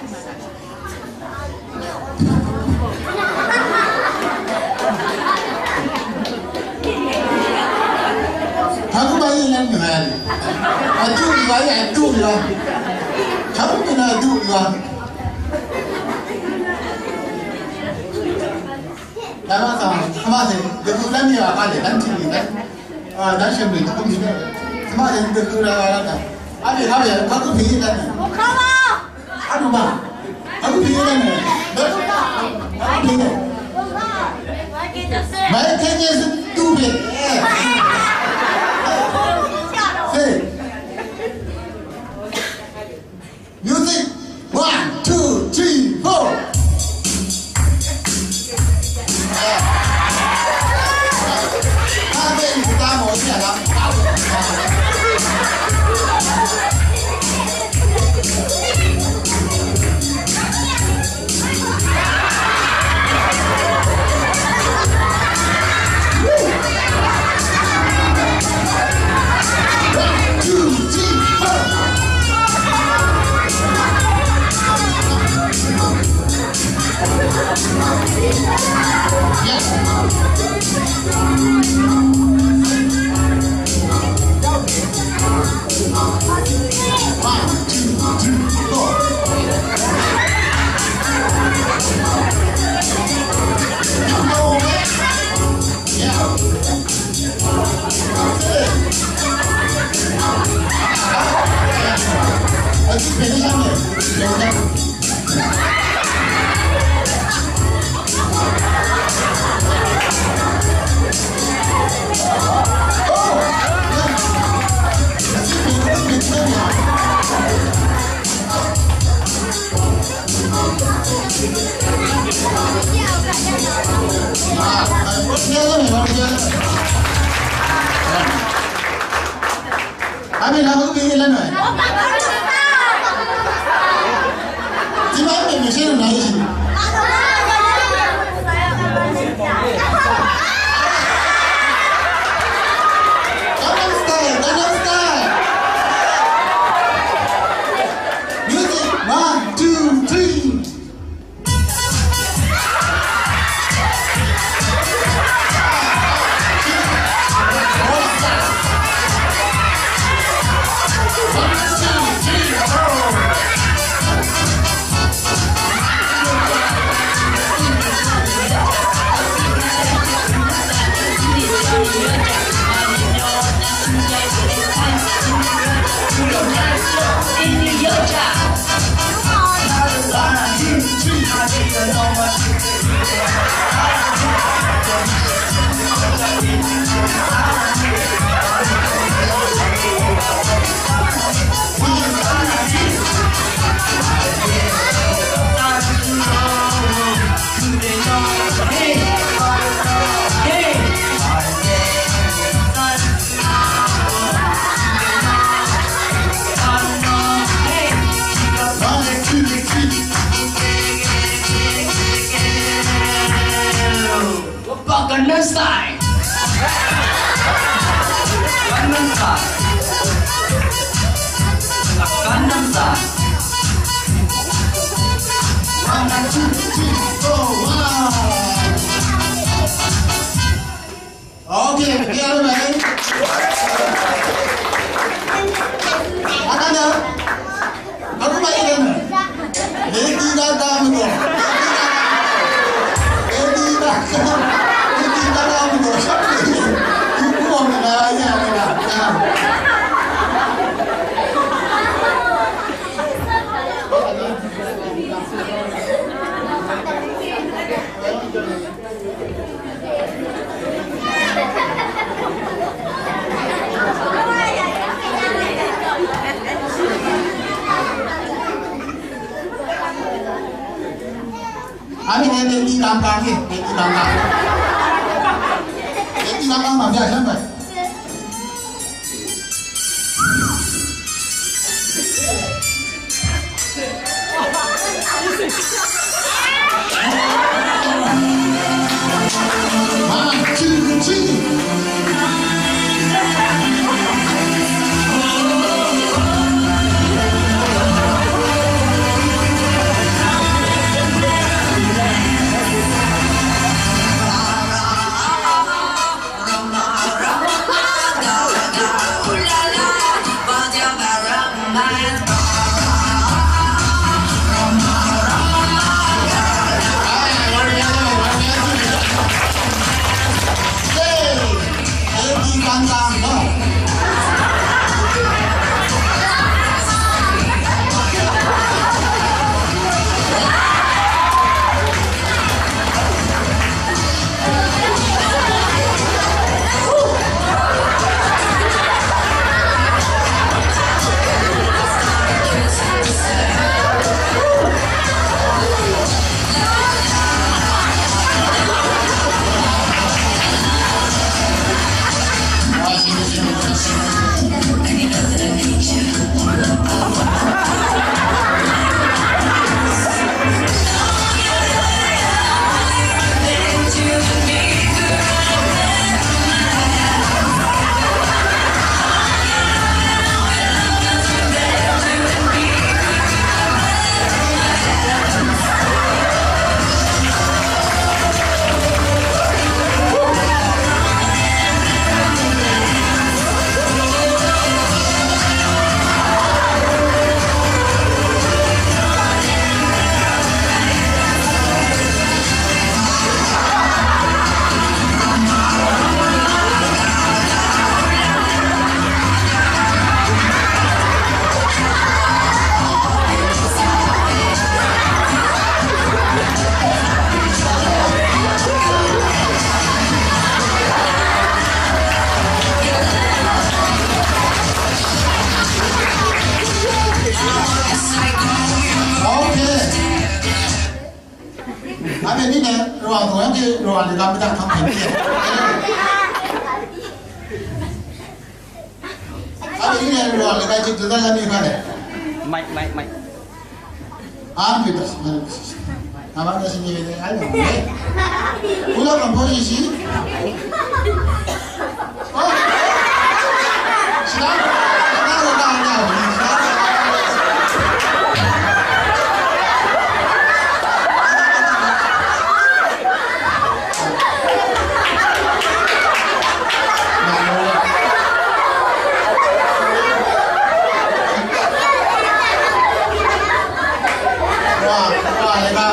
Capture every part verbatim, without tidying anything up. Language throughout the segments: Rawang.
Hakuba yi lan ngai. Adu ngai, adu ngai. Hakuba na adu ngai. Dama sa, dama se, de ku lan ya ka le, lan ti ni lan. A, dan shem ni ku ni. Dama se de ku la la la. Abi, abi, ka ku ni lan. Anu ba. Aku pingin kan? Aku pingin. Baik kayaknya itu be. Say. Music. One, two, three, four. Amin, aku pingin lan, weh. Cuma aku pingin sih, nangis. Gangnam Style, Gangnam Style. Music, one, two, three. Gangnam Style. Gangnam Style. Gangnam Style. One, two, three, four, one. Okay, okay, all right. Akana. Aku mai kan. Lady Gaga mtu. Lady Gaga. Lady Gaga mtu. Kuku wa mnaya ya. Ani ne ne ni kang kang ni, ne ni kang kang. Ne ni kang kang ma bia shan ba. Ni ne, rwa ko yang ke rwa le ga mita kang kan ke. Abi ni ne rwa le ga jik tu da ni ka ne. Mai, mai, mai. Ang kita sebenarnya. Apa nggak sih ni? Ayo. Ulah kan posisi. Rwa, rwa lèga.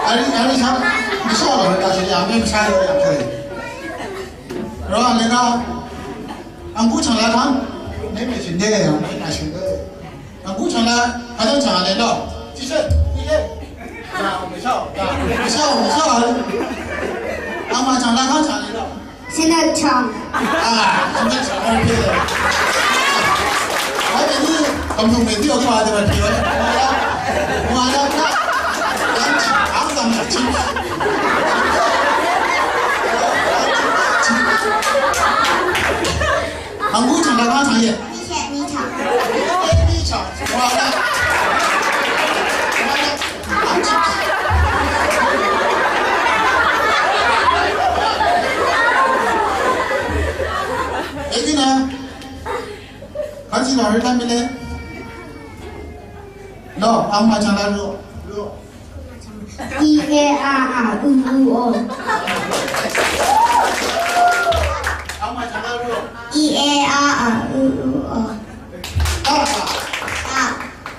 Ari, ari sa, misa lo lèga si ya, misa lo ya kare. Rwa lèga. Ang ku chang la kan. Ne me chin de, ang ku na chin de. Ang ku chang la, ka chang chang le lo. Chi se, chi se. Ya, misa, ya. Misa, misa. Ang ma chang la kan chang le lo. Sinachang. Ah, sinachang. Oke. Oke, ini kampung media itu ada radio. Mana, mana, Kak? Yang Cipang sama Cip. Ang ku chang la kan chang ye. Ni chang, ni chang. Ni chang. Mana? Mana? Ekina, kansi na rita mine. No, ang ma chang la ro. Ro. E, a, a, u, u, o. Ang ma chang la ro. E, a, a, u, u, o. Ta, ta.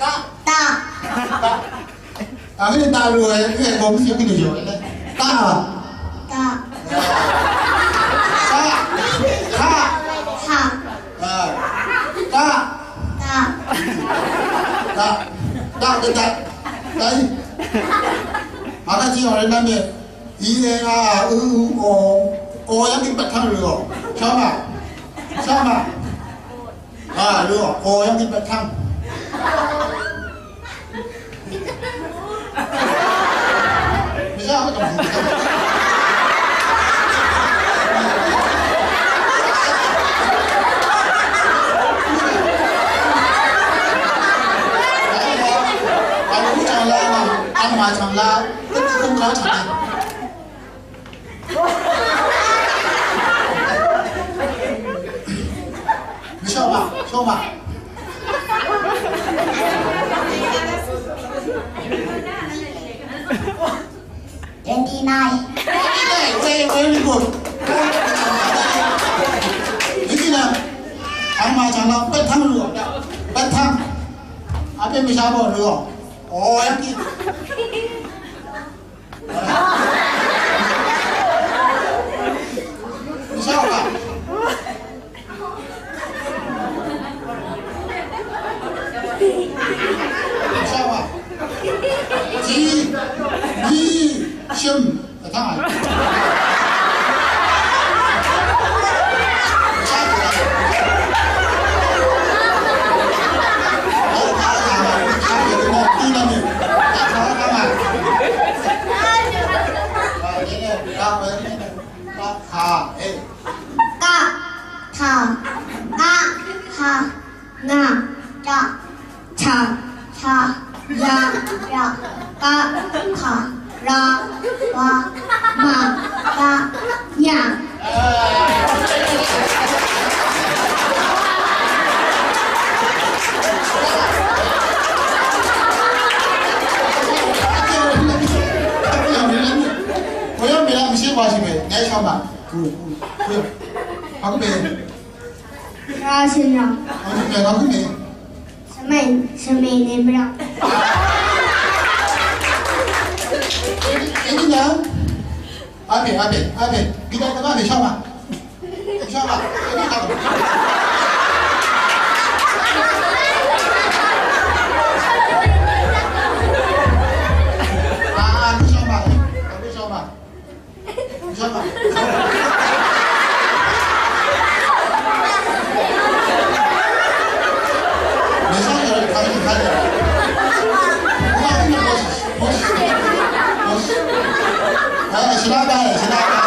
Ta. Ta. Ta. Àkíní ta lú ẹ, ẹ kọ̀ mí sí kíní yọ. Ta. Ta. Ta. Ta. Ta. Ta. Ta. Ta. Ta. Ta. Ta. Ta. Màkà tí ọ̀rẹ́ náà mẹ́. Iye a u o. O yá kí pẹ̀tàn lọ. Sọ́mà. Sọ́mà. A, lú, o, yv́ng kí pvt tv́ng. Mì yá mvtòng. A, lú chàng la, a, mvmà chàng la, kú kú kú chàng la. 你笑吧，笑吧。Twenty nine. Very, very good. Ini na, ang mga channel, petang lu, petang. Apa yang bisa apa lu? Oh, yang ini. 你笑吧。你笑吧。G, B, shim, attack. Ka, ka, ka, ka, nga, cha, cha, cha, ya, ya, ka, ka, ra, wa, ma, ka, nya. Kuyang bilang misi pasi be, nyai sama. Ku, ku, ku. Aku be. Ra shin ra. Aku be, aku be. Shemei, shemei ne bra. Ini na. Ape, ape, ape. Kita kita ape sama. Sama. Ini sama. Ah, aku sama. Aku sama. Shvlá dá rà, shvlá dá.